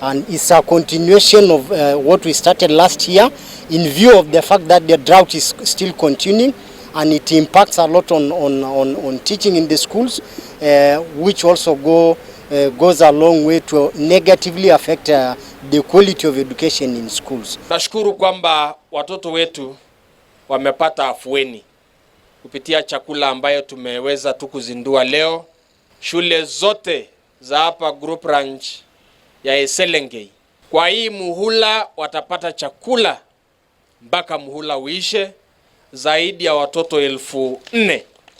And it's a continuation of what we started last year in view of the fact that the drought is still continuing and it impacts a lot on teaching in the schools, which also goes a long way to negatively affect the quality of education in schools. Nashukuru kwamba watoto wetu wamepata afueni kupitia chakula ambayo tumeweza tu kuzindua leo. Shule zote za hapa Group Ranch ya Eselengei kwa hii muhula watapata chakula mpaka muhula uishe, zaidi ya watoto 4,000.